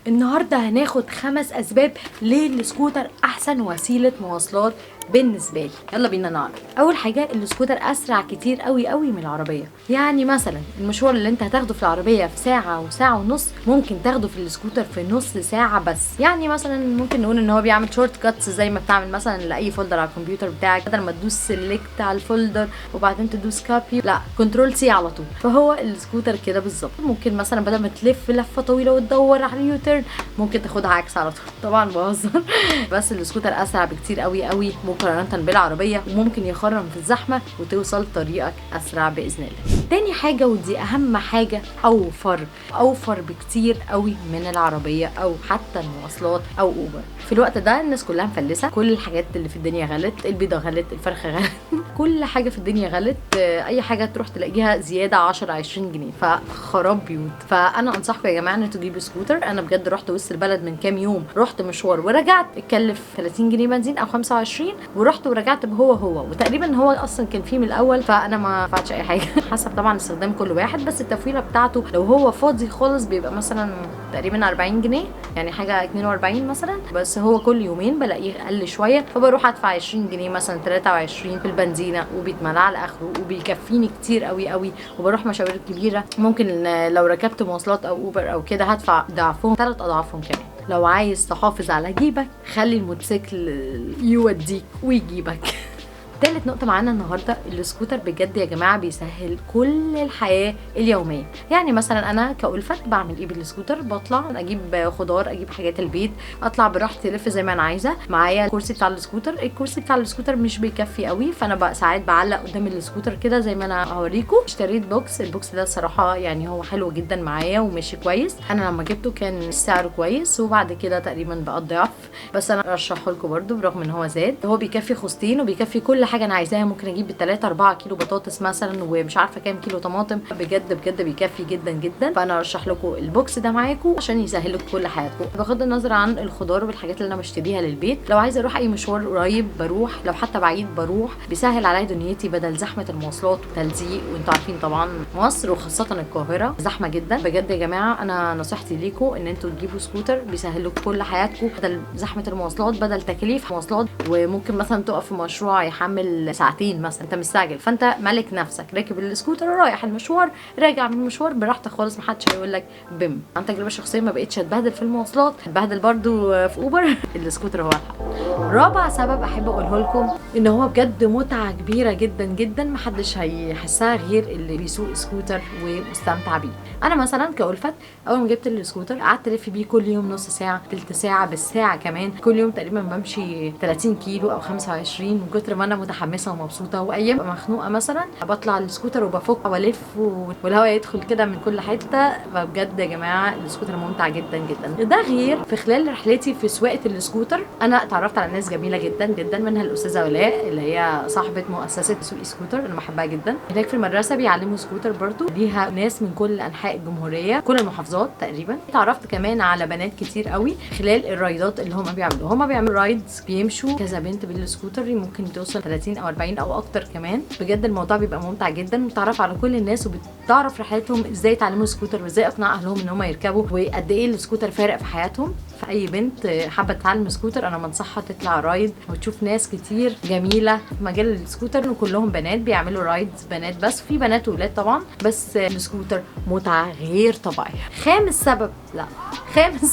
النهارده هناخد 5 اسباب ليه السكوتر احسن وسيلة مواصلات بالنسبة لي. يلا بينا نعرف. اول حاجة، السكوتر اسرع كتير قوي قوي من العربية. يعني مثلا المشوار اللي انت هتاخده في العربية في ساعة وساعة ونص ممكن تاخده في السكوتر في نص ساعة بس. يعني مثلا ممكن نقول ان هو بيعمل shortcuts زي ما بتعمل مثلا لاي folder على الكمبيوتر بتاعك، بدل ما تدوس select على ال folder وبعدين تدوس copy، لا، control C على طول. فهو السكوتر كده بالظبط. ممكن مثلا بدل ما تلف لفه طويلة وتدور على ال U-turn ممكن تاخدها عكس على طول. طبعا بهزر، بس السكوتر اسرع بكتير قوي قوي مقارنة بالعربيه، وممكن يخرم في الزحمة وتوصل طريقك اسرع باذن الله. تاني حاجة ودي اهم حاجة، اوفر، اوفر بكتير قوي من العربية او حتى المواصلات او اوبر. في الوقت ده الناس كلها مفلسه، كل الحاجات اللي في الدنيا غلت، البيضة غلت، الفرخه غلت، كل حاجة في الدنيا غلت، اي حاجة تروح تلاقيها زيادة 10 20 جنيه، فخراب بيوت. فانا انصحكم يا جماعة ان انتوا تجيبوا سكوتر. انا بجد رحت وسط البلد من كام يوم، رحت مشوار ورجعت، اتكلف 30 جنيه بنزين او 25، ورحت ورجعت بهو هو، وتقريبا هو اصلا كان فيه من الاول، فانا ما دفعتش اي حاجة. حسب طبعا استخدام كل واحد، بس التفويله بتاعته لو هو فاضي خالص بيبقى مثلا تقريبا 40 جنيه، يعني حاجة 42 مثلا، بس هو كل يومين بلاقيه اقل شوية، فبروح ادفع 20 جنيه مثلا 23 في البنزينه، وبيتملى على اخره وبيكفيني كتير قوي قوي. وبروح مشاوير كبيرة، ممكن لو ركبت مواصلات او اوبر او كده هدفع ضعفهم، 3 اضعافهم كمان. لو عايز تحافظ على جيبك خلي الموتوسيكل يوديك ويجيبك. تالت نقطة معانا النهاردة، السكوتر بجد يا جماعة بيسهل كل الحياة اليومية. يعني مثلا أنا كألفت بعمل إيه بالسكوتر؟ بطلع أجيب خضار، أجيب حاجات البيت، أطلع براحتي ألف زي ما أنا عايزة. معايا الكرسي بتاع السكوتر، الكرسي بتاع السكوتر مش بيكفي قوي، فأنا بقى ساعات بعلق قدام السكوتر كده زي ما أنا هوريكم. اشتريت box، ال box ده الصراحة يعني هو حلو جدا معايا وماشي كويس. أنا لما جبته كان سعره كويس، وبعد كده تقريبا بقى الضعف، بس أنا أرشحه لكم برده برغم إن هو زاد. هو بيكفي خستين وبيكفي كل حاجة انا عايزاها. ممكن اجيب ب3 4 كيلو بطاطس مثلا، ومش عارفه كام كيلو طماطم. بجد بجد بيكفي جدا جدا. فانا ارشح لكم ال box ده معاكم عشان يسهل لكم كل حياتكم، بغض النظر عن الخضار والحاجات اللي انا بشتريها للبيت. لو عايزه اروح اي مشوار قريب بروح، لو حتى بعيد بروح، بيسهل عليا دنيتي بدل زحمة المواصلات والتلزيق. وانتوا عارفين طبعا مصر وخاصة القاهرة زحمة جدا. بجد يا جماعة انا نصيحتي ليكم ان انتوا تجيبوا سكوتر، بيسهل لكم كل حياتكم، بدل زحمة المواصلات، بدل تكاليف مواصلات. وممكن مثلا تقف في مشروع يحمل ساعتين مثلا، انت مستعجل، فانت مالك نفسك، راكب السكوتر رايح المشوار راجع من المشوار براحتك خالص، محدش هيقول لك بم. عن تجربه شخصية ما بقتش اتبهدل في المواصلات، اتبهدل برضو في اوبر. السكوتر هو الحل. رابع سبب احب اقوله لكم ان هو بجد متعه كبيرة جدا جدا محدش هيحسها غير اللي بيسوق سكوتر ومستمتع بيه. انا مثلا كألفت اول ما جبت السكوتر قعدت الف بيه كل يوم نص ساعة، تلت ساعة، بالساعة كمان. كل يوم تقريبا بمشي 30 كيلو او 25 من كتر ما انا متحمسة ومبسوطة. وايام مخنوقه مثلا بطلع السكوتر وبفك والف والهواء يدخل كده من كل حتة. فبجد يا جماعة السكوتر ممتع جدا جدا. ده غير في خلال رحلتي في سواقة السكوتر انا اتعرفت على ناس جميلة جدا جدا، منها الاستاذة ولاء اللي هي صاحبه مؤسسة سوق سكوتر، انا بحبها جدا. هناك في المدرسة بيعلموا سكوتر برضو، ليها ناس من كل انحاء الجمهورية، كل المحافظات تقريبا. اتعرفت كمان على بنات كتير قوي خلال الرايدات اللي هما بيعملوها. هما بيعملوا rides، بيمشوا كذا بنت بالسكوتر، ممكن توصل 30 او 40 او اكتر كمان. بجد الموضوع بيبقى ممتع جدا، بتعرف على كل الناس وبتعرف رحلتهم ازاي اتعلموا سكوتر وازاي اقنع اهلهم ان هم يركبوا، وقد ايه السكوتر فارق في حياتهم. فاي بنت حابة تتعلم سكوتر انا بنصحها تطلع ride وتشوف ناس كتير جميلة في مجال السكوتر، وكلهم بنات بيعملوا rides، بنات بس، في بنات وولاد طبعا، بس السكوتر متعه غير طبيعية. خامس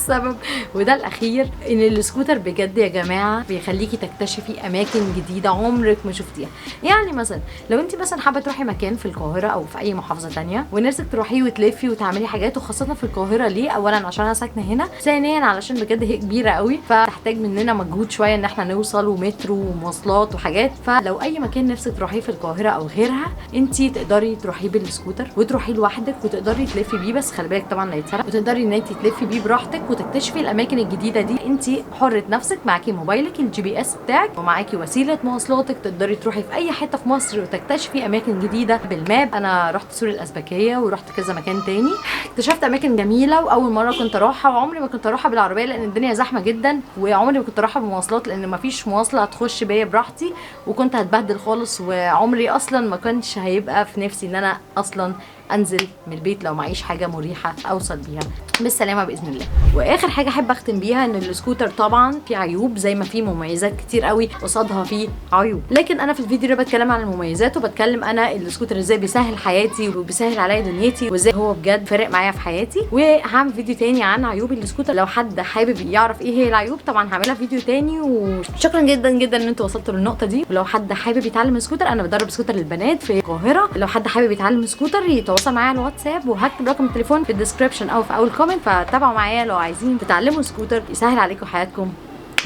سبب وده الاخير، ان السكوتر بجد يا جماعة بيخليكي تكتشفي اماكن جديدة عمرك ما شفتيها. يعني مثلا لو انت مثلا حابة تروحي مكان في القاهرة او في اي محافظة تانية ونفسك تروحيه وتلفي وتعملي حاجات، وخاصة في القاهرة. ليه؟ اولا عشان انا ساكنة هنا، ثانيا علشان بجد هي كبيرة قوي فتحتاج مننا مجهود شوية ان احنا نوصل، ومترو ومواصلات وحاجات. فلو اي مكان نفسك تروحيه في القاهرة او غيرها انت تقدري تروحيه بالسكوتر وتروحيه لوحدك وتقدري تلفي بيه، بس خلي بالك طبعا لا يتسرق، وتقدري ان انت تلفي بيه براحتك وتكتشفي الاماكن الجديدة دي. انت حره نفسك، معاكي موبايلك ال GPS بتاعك ومعاكي وسيلة مواصلاتك، تقدري تروحي في اي حتة في مصر وتكتشفي اماكن جديدة بال map. انا رحت سور الازبكيه ورحت كذا مكان تاني، اكتشفت اماكن جميلة واول مرة كنت اروحها، وعمري ما كنت اروحها بالعربية لان الدنيا زحمة جدا، وعمري ما كنت اروحها بمواصلات لان مفيش مواصلة هتخش بيا براحتي، وكنت هتبهدل خالص، وعمري اصلا ما كانش هيبقى في نفسي ان انا اصلا انزل من البيت لو معيش حاجة مريحه اوصل بيها بالسلامة باذن الله. واخر حاجة احب اختم بيها ان السكوتر طبعا في عيوب زي ما في مميزات كتير قوي قصادها في عيوب، لكن انا في الفيديو ده بتكلم عن المميزات، وبتكلم انا السكوتر ازاي بيسهل حياتي وبيسهل عليا دنيتي، وازاي هو بجد فارق معايا في حياتي. وهعمل فيديو تاني عن عيوب السكوتر لو حد حابب يعرف ايه هي العيوب، طبعا هعملها فيديو تاني. وشكرا جدا جدا ان انتوا وصلتوا للنقطة دي. ولو حد حابب يتعلم سكوتر، انا بدرب سكوتر للبنات في القاهرة، لو حد حابب يتعلم سكوتر يتواصل معايا على الواتساب، وهكتب رقم التليفون في ال description او في اول comment، فتابعوا معايا لو عايزين تتعلموا سكوتر يسهل عليكم حياتكم.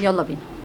يلا بينا.